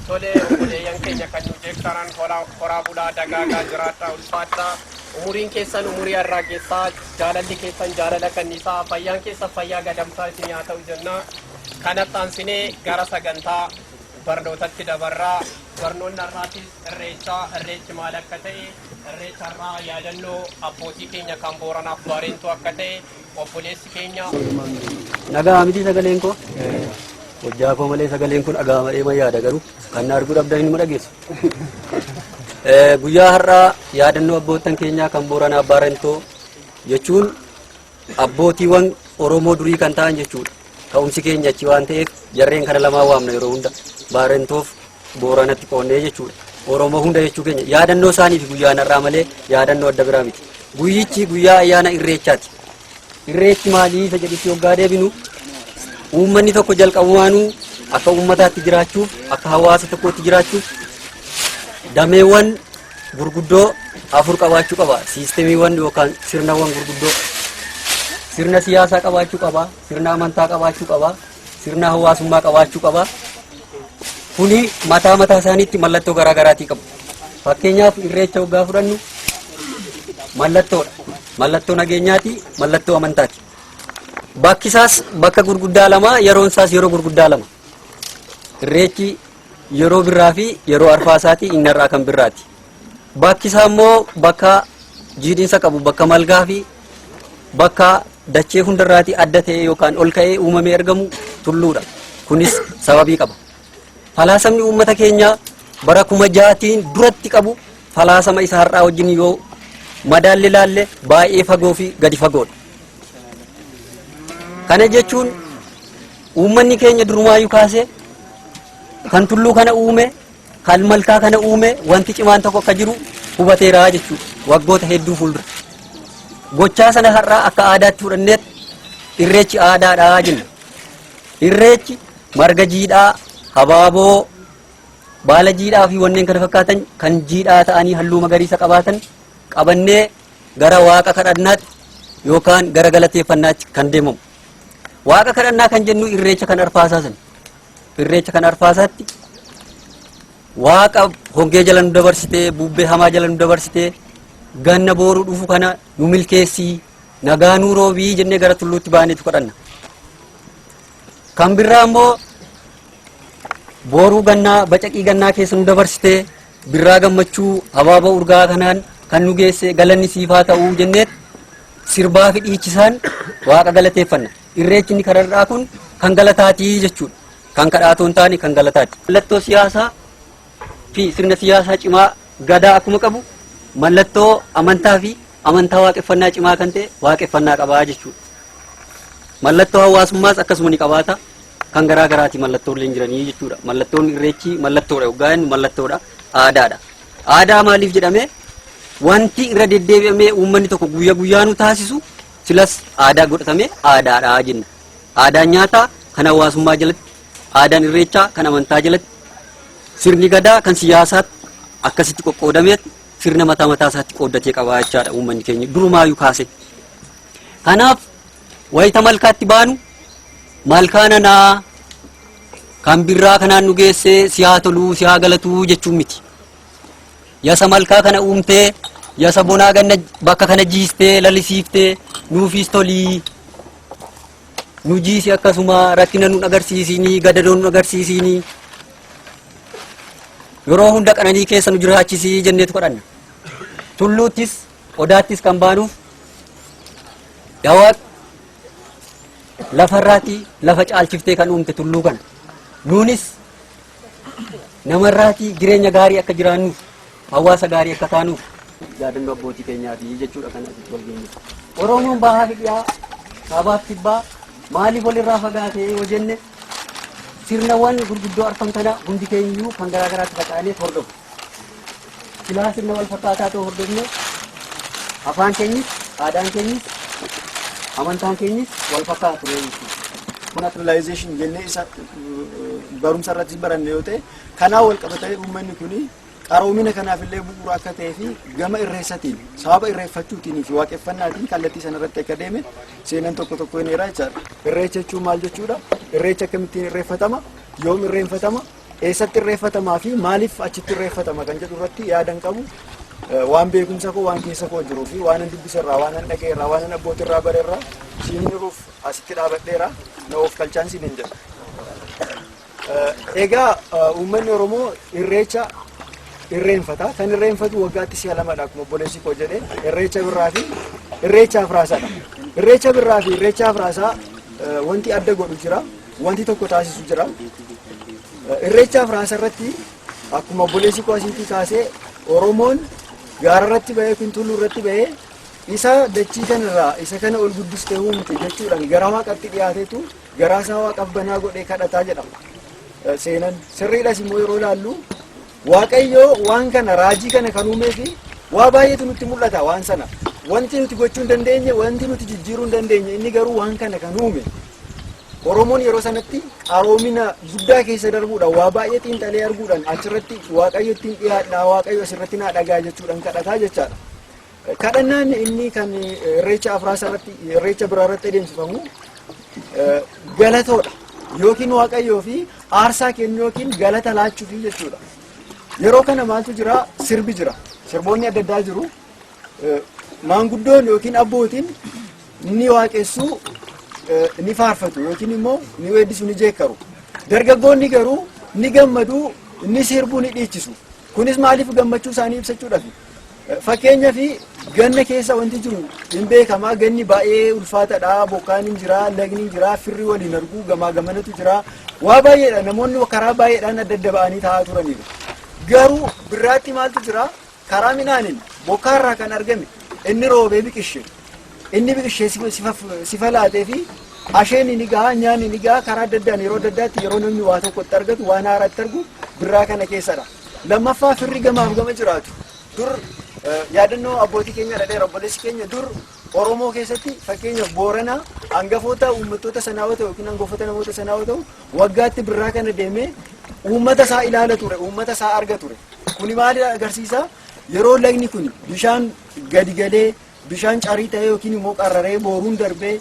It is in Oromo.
Tole, obboleeyyan keenya kan nu jeektaran, horaa bulaa, dagaagaa, jiraadhaa, ulfaadhaa. Umuriin keessan umurii harraagessaa, jaalalli keessan jaalala kanniisaa, fayyaan keessan fayyaa gadamsaa isin haa ta'u jenna. Kanatti aansinee gara sagantaa barnootatti dabarraa. Barnoonni har'aatis irreechaa, irreechi maal akka ta'e, irreecha har'aa yaadannoo abbootii keenya kan Booranaaf Baareentuu akka ta'e obboleessi keenya Nagaa miti sagaleen koo? Hojjaa koo malee sagaleen kun dhaga'ama deema yaada, garuu kan na arguu dhabdan hin dhageessu. Guyyaa har'aa yaadannoo abboottan keenyaa kan Booranaa Baarentoo jechuun abbootiiwwan Oromoo durii kan ta'an jechuudha. Ka'umsi keenya achi waan ta'eef jarreen kana lamaan waamna yeroo hunda, Baarentoof Booranatti qoonnee jechuudha. Oromoo hunda jechuu keenya. Yaadannoo isaanii fi guyyaan har'aa malee yaadannoo adda biraa miti. Guyyichi guyyaa ayyaana Irreechaati. Irreechi maalii isa jedhutti hoggaa deebinu, uummanni tokko jalqabumaanuu akka uummataatti jiraachuuf, akka hawaasa tokkootti jiraachuuf dameewwan gurguddoo afur qabaachuu qaba. Siistemiiwwan yookaan sirnawwan gurguddoo. Sirna siyaasaa qabaachuu qaba, sirna amantaa qabaachuu qaba, sirna hawaasummaa qabaachuu qaba. Kuni mataa mataa isaaniitti mallattoo garaa garaatii qabu. Fakkeenyaaf, irreecha hoggaa fudhannu mallattoodha. Mallattoo nageenyaati, mallattoo amantaati. Bakki isaas bakka gurguddaa lama, yeroon isaas yeroo gurguddaa lama. Irreechi yeroo birraa fi yeroo arfaasaati, inni har'aa kan birraati. Bakki isaa immoo bakka jiidhinsa qabu, bakka malgaa fi bakka dachee hundarraatii adda ta'e yookaan ol ka'ee uumamee argamu tulluudha. Kunis sababii qaba. Falaasamni uummata keenyaa bara 6000tiin duratti qabu falaasama isa har'aa wajjin yoo madaalle laalle baay'ee fagoo fi gadi fagoodha. Kana jechuun uummanni keenya durumaayyuu kaasee kan tulluu kana uume, kan malkaa kana uume, wanti cimaan tokko akka jiru hubateera jechuudha. Waggoota hedduu fuuldura. Gochaa sana har'aa akka aadaatti fudhanneet irreechi aadaadha jenna. Irreechi marga jiidhaa, habaaboo, baala jiidhaa fi wanneen kana fakkaatan kan jiidhaa ta'anii halluu magariisa qabaatan qabannee gara waaqa kadhannaatti yookaan gara galateeffannaatti kan deemamu. Waaqa kadhannaa kan jennu irreecha kan arfaasaa sana. Irreecha kan arfaasaatti waaqa hongee jala nu dabarsitee, bubbee hamaa jala nu dabarsitee, ganna booruu dhufu kana nu milkeessii, nagaa nuu roobii jennee gara tulluutti baaneetu kadhanna. Kan birraa immoo booruu gannaa, bacaqii gannaa keessa nu dabarsitee, birraa gammachuu habaaboo urgaa kanaan kan nu geesse galanni siifaa ta'uu jenneet sirbaa fi dhiichisaan waaqa galateeffanna. Irreechi inni kararraa kun kan galataatii jechuudha. Kan kadhaatoo hin taane, kan galataati. Mallattoo siyaasaa fi sirna siyaasaa cimaa gadaa akkuma qabu, mallattoo amantaa fi amantaa waaqeffannaa cimaa kan ta'e waaqeffannaa qabaa jechuudha. Mallattoo hawaasummaas akkasuma ni qabaata. Kan garaa garaati mallattooleen jiranii jechuudha. Mallattoon irreechi mallattoodha. Yoggaa jennu mallattoodha. Aadaadha. Aadaa maaliif jedhame? Wanti irra deddeebi'amee uummanni tokko guyyaa guyyaanuu taasisu silas aadaa godhatame aadaadha jenna. Aadaan nyaataa kan hawaasummaa jalatti, aadaan irreechaa kan amantaa jalatti, sirni gadaa kan siyaasaatti akkasitti qoqqoodameet sirna mataa mataa isaatti qooddatee qabaa jechaadha uummanni keenya durumaayyuu kaase. Kanaaf wayita malkaatti baanu, malkaa nanaa kan birraa kanaan nu geessee si haa toluu, si haa galatuu jechuun miti. Yasa malkaa kana uumtee, yasa bonaa ganna bakka kana jiistee lalisiiftee nuufis tolii, nu jiisi, akkasuma rakkina nu agarsiisinii, gadadoo nu agarsiisinii, yeroo hunda qananii keessa nu jiraachisii jenneetu kadhanna. Tulluuttis odaattis kan baanuuf, yaa Waaq, lafarraatii lafa caalchiftee kan uumte tulluu kana, nuunis namarraatii jireenya gaarii akka jiraannuuf, hawaasa gaarii akka taanuuf, yaadannoo abbootii keenyaati jechuudha kan asitti wal geenye. Oromoon bahaa fi dhiyaa, kaabaaf kibbaa maaliif walirraa fagaate yoo jenne, sirnawwan gurguddoo arfan kana hundi keenyuu kan garaa garaatti faca'anii hordofu. Silaa sirna wal fakkaataa ta'u hordofne, afaan keenyis, aadaan keenyis, amantaan keenyis wal fakkaata ture jechuudha. Kun naturalization jennee isa barumsa irratti baranne yoo ta'e, kanaa wal qabatanii uummanni kuni qaroomina kanaaf illee bu'uura akka ta'ee fi gama irreessatiin, sababa irreeffachuutiin fi waaqeffannaatiin kallattii sana irratti akka deeme seenan tokko tokko hin eeraa jechaadha. Irreecha jechuun maal jechuudha? Irreecha akkamittiin irreeffatama? Yoom irreenfatama? Eessatti irreeffatamaa fi maaliif achitti irreeffatama kan jedhu irratti yaadan qabu. Waan beekumsa koo, waan keessa koo jiruu fi waan an dubbisa irraa, waan an dhaga'e irraa, waan an abbootii irraa bare irraa siin hiruuf asitti dhaabadheera. Na of kalchaan siin hin jedhu. Egaa uummanni Oromoo irreecha irreenfata. Kan irreenfatu waggaatti si'a lamadha akkuma obboleessi koo jedhe, irreecha birraa fi irreecha afraasaadha. Irreecha birraa fi irreecha afraasaa wanti adda godhu jira. Wanti tokko taasisu jira. Irreecha afraasa irratti akkuma obboleessi koo asiitii kaasee, Oromoon gaara irratti bahee yookiin tulluu irratti bahee isa dachii kanarraa isa kana ol guddistee uumte jechuudhaan gara waaqatti dhiyaatetu garaa isaa waaqaaf banaa godhee kadhataa jedhama. Seenan sirriidhas immoo yeroo ilaallu, Waaqayyo waan kana, raajii kana kan uumee fi waa baay'eetu nutti mul'ata waan sana. Wanti nuti gochuu hin dandeenye, wanti nuti jijjiiruu hin dandeenye, inni garuu waan kana kan uume. Oromoon yeroo sanatti qaroomina guddaa keessa darbuudhaan, waa baay'ee xiinxalee arguudhaan, achirratti Waaqayyo ittiin dhiyaadhaa, Waaqayyo asirratti naa dhagaa jechuudhaan kadhataa jechaadha. Kadhannaan inni kan irreecha afraasa irratti, irreecha biraa irratti adeemsifamu galatoodha. Yookiin Waaqayyoo fi aarsaa kennu yookiin galata laachuufi jechuudha. Yeroo kana maaltu jira? Sirbi jira. Sirboonni adda addaa jiru. Maanguddoon yookiin abbootiin ni waaqessu, ni faarfatu yookiin immoo ni weeddisu, ni jeekkaru. Dargaggoonni garuu ni gammadu, ni sirbu, ni dhiichisu. Kunis maaliif? Gammachuu isaanii ibsachuudhaaf. Fakkeenyaaf, ganna keessa wanti jiru hin beekamaa. Ganni baay'ee ulfaataadha. Bokkaan hin jira, lagni hin jira, firri waliin arguu gamaa gamanatu jira, waa baay'eedha. Namoonni karaa baay'eedhaan adda adda ba'anii taa'aa turaniiru. Garuu birraatti maaltu jira? Karaa midhaaniin bokkaarraa kan argame, inni roobee biqishe, inni biqishee sifa laatee fi asheen ni gahaa, nyaanni ni gahaa. Karaa adda addaan yeroo adda addaatti yeroo namni waa tokkotti argatu, waan haaraatti argu birraa kana keessadha. Lammaffaa, firri gamaaf gama jiraatu. Dur yaadannoo abbootii keenya dhadheera obboleessi keenya. Dur Oromoo keessatti, fakkeenyaaf Booranaa, hangafoota uummattoota sanaa yoo ta'u yookiin hangafoota namoota sanaa yoo ta'u, waggaatti birraa kana deemee uummata isaa ilaala ture, uummata isaa arga ture. Kuni maal agarsiisa? Yeroo lagni kun bishaan gadi galee, bishaan carii ta'ee yookiin immoo qarraree booruun darbee